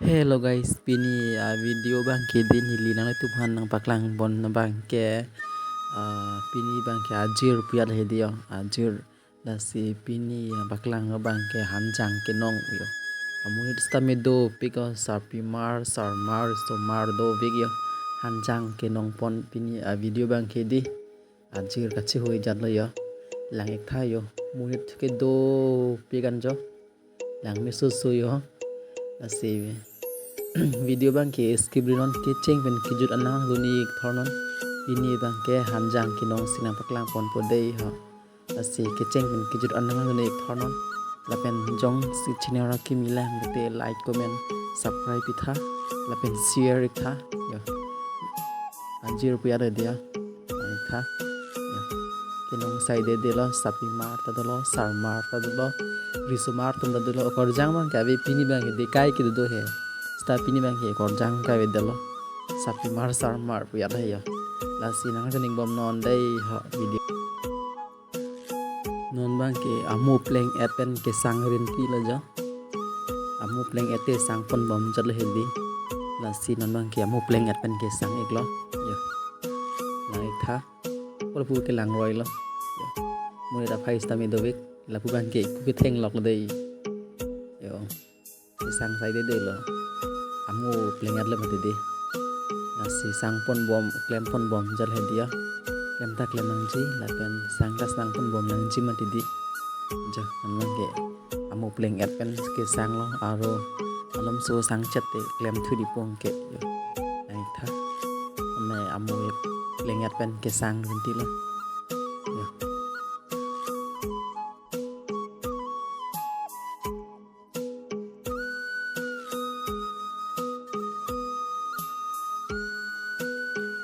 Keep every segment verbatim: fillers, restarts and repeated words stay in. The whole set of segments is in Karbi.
Hello guys, pini a video abangke dei neli nanglitum aphan nangpaklang pon abangke, ah, pini abangke ajir pu-at hedi ho, ajir. Lasi pini nangpaklang abangke hanjang kenong yo. Amonit sitame dopik ho, sarpimar, sarmar, risomar dopik yo. Hanjang kenong pon pini a video abangke dei. Ajir kachehui jatlo yo. Lang-iktha yo. Monit ke dopik an jo. Langme susu yo. Lasi video abangke skip ri non, kecheng pen kejut an nangluni ik thor non. Pini abangke hanjang kenong si nangpaklang ponpo dei ho. Lasi kecheng pen kejut an nangluni ik thor non. Lapen jongsi channel ra kimi lang te like, comment, subscribe iktha. Lapen share iktha. Yo. Ajir pu-at hedi ho. Lang-iktha. Yo. Kenong saidedelo, sarpimar ta dolo, sarmar ta dolo, risomar atum ta dolo, okorjang abangke ave, pini abangke dei kaike dodo he. Seta pini abangke okorjang kavedetlo. Sarpimar, sarmar pu-at he yo. Lasi nangning bom non dei ho video. Non abangke amo pleng-et pen kesang rinti lo jo. Amo pleng-et te sang pon bom jatlo hedi. Lasi non abangke amo pleng-et pen kesang iklo. Yo. Lang-iktha. Lapu ke langroi lo. Yo. Monit aphai sitame dopik. Lapu abangke ku ketheng lok dei. Yo. Kesang saidedelo. Amo pleng-et lo mati dei. Lasi sang pon bom, klem pon bom jatlo hedi ho. Klem ta klem nangji, lapen sang ta sang pon bom nangji mati dei. Jo, non abangke amo pleng-et pen kesang lo, aro malomso sangchet te klemthu di pong ke yo. Lang-iktha. Ame amo pleng-et pen kesang rinti lo. Yo.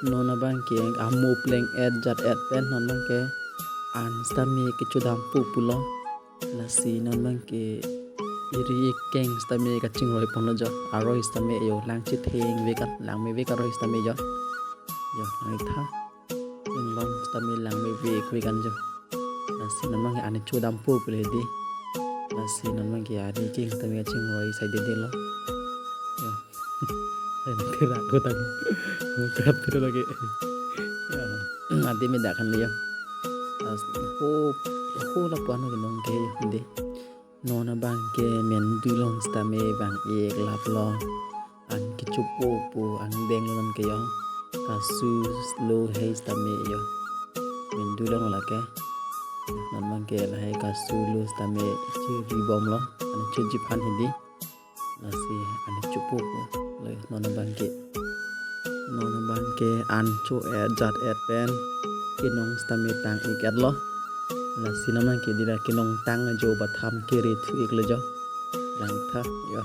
Non abangke amo pleng-et jat-et pen non abangke an sitame kechodampo pulo. Lasi non abangke eri ikeng sitame kachingroi ponlo jo. Aroi sitame yo, lang chethengvek an, langmevek aroi sitame jo. Yo, lang-iktha. Inglong sitame langmevekvek an jo. Lasi non abangke an chodampo pule dei. Lasi non abangke eri ikeng sitame kachingroi saidedelo. Yo. Ay, nanti ragu tang. Mungkap itu lagi. Yo. Adi me dak kan dia. As, ho, ho lapu an kenong ke dei. Non abangke mendulong sitame vang-ik laplo. An kechopo pu angdeng lo non ke yo. Kasu lo hei sitame yo. Mendulong lake. Non abangke lahei kasu lo sitame chiri bomlo. An choji aphan hedi. Lasi an chopo pu. Lo non abangke. Non abangke an cho-et jat-et pen kenong sitame tang-ik-etlo. Lasi non abangke dei la kenong tang ajo batham kere thu-iklo jo. Lang-iktha yo.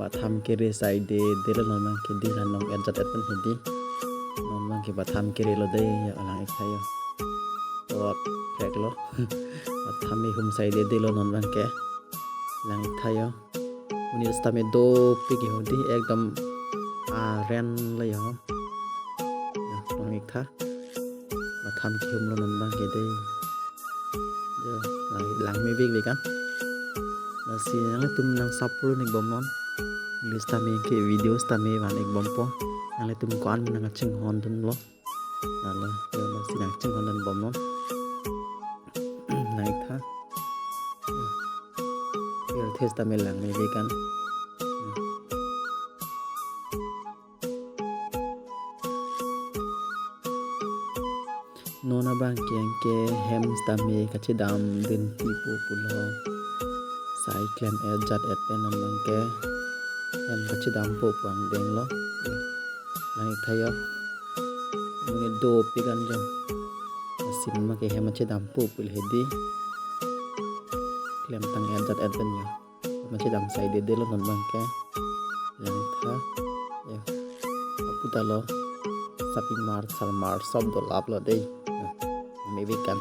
Batham kere saidedelo non abangke dei la nong-et jat-et pen hedi. Non abangke batham kerelo dei yo, lang-iktha yo. Tot preklo. Batham kehum saidedelo non abangke. Lang-iktha yo. Monit sitame dopik yo dei, ekdom aren lo yo. Yo, lang-iktha. Batham kehumlo non abangke dei. Yo, lang, langmevekvek an. Lasi nanglitum nang support ik bom non. Reels tame ke videos tame van-ik bompo. Nanglitum ko-an nangchinghon dunlo. Lalo, yo, lasi nangchinghon dun bom non. Lang-iktha. Yo, thes tame langmevek an. Non abangke ke hem sitame kachedam dunpipo pulo. Sai klem-et jat-et pen non abangke hem kachedampo pu angdenglo. Lang-iktha yo. Monit dopik an jo. Lasi non abangke hem kachedampo pule hedi. Klem tang-et jat-et pen yo. Hem kachedam saidedelo non abangke. Lang-iktha. Yo. Apu ta lo. Sarpimar, sarmar, sob dolaplo dei. Yo. Mevek an.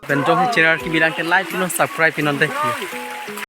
Pen jongsi channel kimi lang ke like pinon, subscribe pinon dei. Yo.